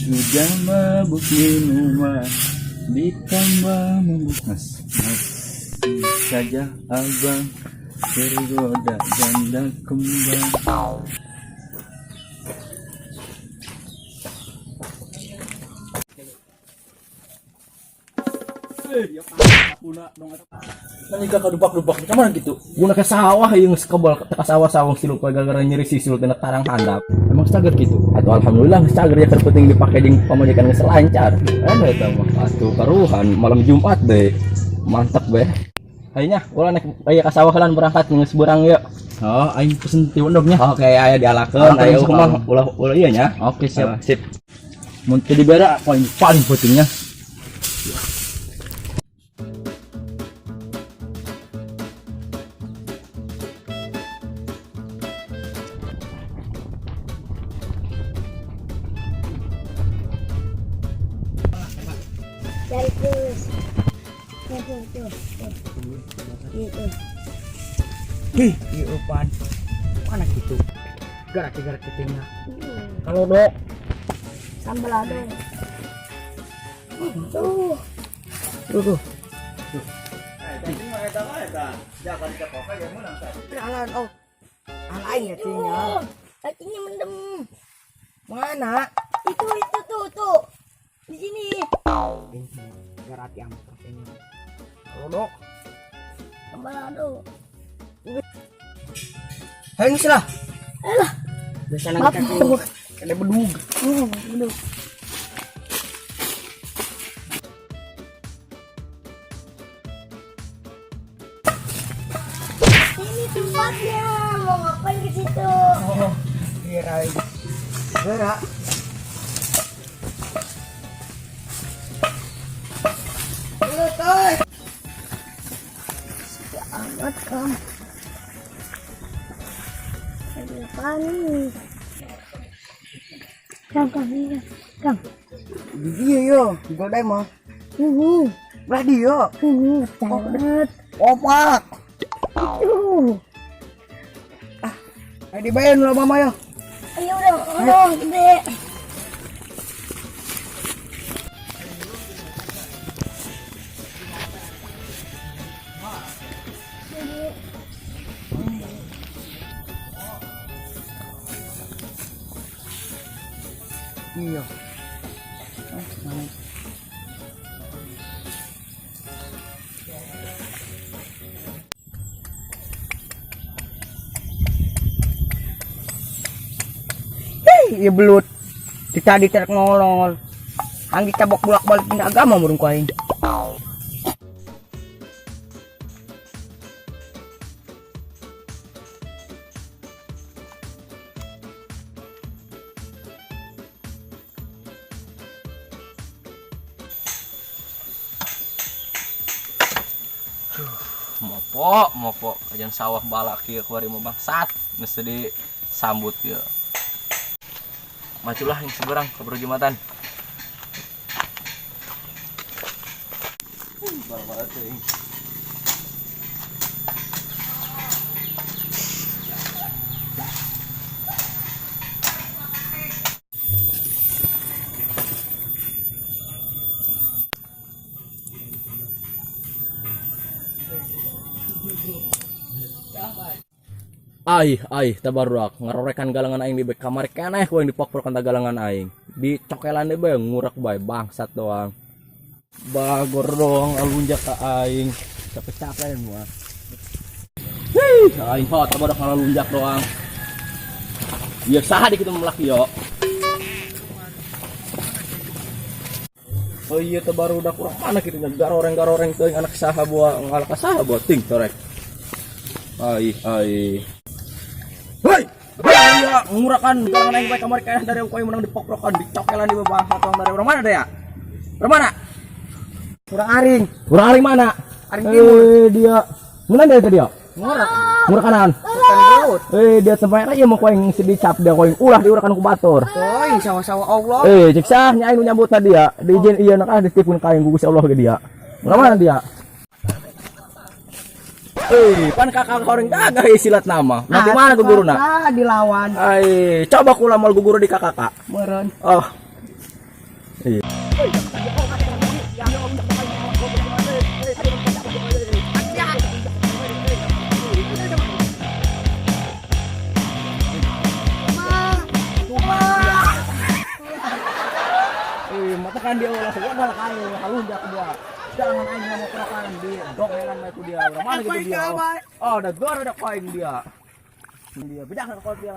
Sudah mabuk minuman, ditambah mabuk mas. Masih saja abang tergoda janda kembang. Nani ka kadubak-dubak ka mana gitu. Guna ke sawah yung kebal ka sawah-sawah silup gara-gara nyeri sisul tina tarang handap. Emang sagar gitu. Atau alhamdulillah geus cager ya keur penting dipake jeung pamajikan geus lancar. Ada eta mah. Atuh karuhan malam Jumat deh. Mantap beh. Haynya ulah naik aya ka sawah lan berangkat geus beurang yeuh. Oh, aing pesen ti nya. Oke, aya dialakeun, Alakeun aya sok mah ulah ulah ieu nya. Oke, siap. Ah, sip. Mun teu dibera paling paling pentingnya. Cari terus. Tuh, tuh, tuh, tuh. Iya, tuh. Ih, iya pan. Mana gitu? Gara-gara kitanya. Kalau dok, Sambal ado. Tuh. Tuh tuh. Jalan oh. Alain ya tinggal. Tuh. Kakinya mendem. Mana? Itu, tuh, tuh. Di sini. Garati amat katanya. Kalau dok, Sambal ado. hengis lah. Alah. Biasa nanti kaki kena bedug. Bedug. Ini tempatnya. Mau ngapain ke situ? Oh, kirain. Gerak. Sepi amat kamu. Ada apaan nih? Kang, Kang, ini Kang. Iya yo, godai mah. Ini, Belah dia. ini banget. Opak. Itu. Ayo dibayar lah mama ya. Ayo udah, udah, gede. Iya. Oh, mana? Hei, iya belut. Kita ditarik ngolong. Hang dicabok bolak-balik pindah agama murung ku aing. Mopo, mopo ajan sawah balak kieu kuari mah bangsat geus disambut ieu. Majulah yang seberang ke Jumatan. Balak teuing. Ai, ai, tabarrak ngarorekan galangan aing di kamar keneh ku aing dipokprokan ta galangan aing. Di cokelan deui bae ngurak bae bangsat doang. Bagor doang alunjak ka aing. Capek-capek mah. Hei, aing hot tabarrak ngalunjak doang. Ya saha di kitu melak yo. Oh iya tabarudak urang mana kitu nya garoreng-garoreng teuing anak saha buah ngalak ka saha buah ting torek. Ai ai. Hei! Iya, ngurakan galangan aing bae kamari kayak dari ku aing menang dipokrokan, dicokelan di bangsat doang dari urang mana deh ya? Urang mana? Kurang aring. Urang aring mana? Aring timur. Eh dia. Mana dia tadi ya? Ngurak. Ngurak kanan. Bukan belut. Eh dia sampai aja mau ku aing dicap dia ku aing ulah diurakan ku batur. Oi, sawah-sawah Allah. Eh cek sah nya aing nu nyambut tadi ya. Diizin iya nak ah ditipun ka aing ku Gusti Allah ge dia. Urang mana dia? Eh, pan kakak orang gagah silat nama. Nanti mana ku guruna? Ah, dilawan. Ai, coba kula mal guru di kakak. Meureun. Oh. Bejakan dia ulah wadah kayu halunjak dia. Jangan aing ngamoprokan di dokelan bae ku dia. Urang mana gitu dia. Oh, da gor ada koin dia. Dia bejakan kau dia.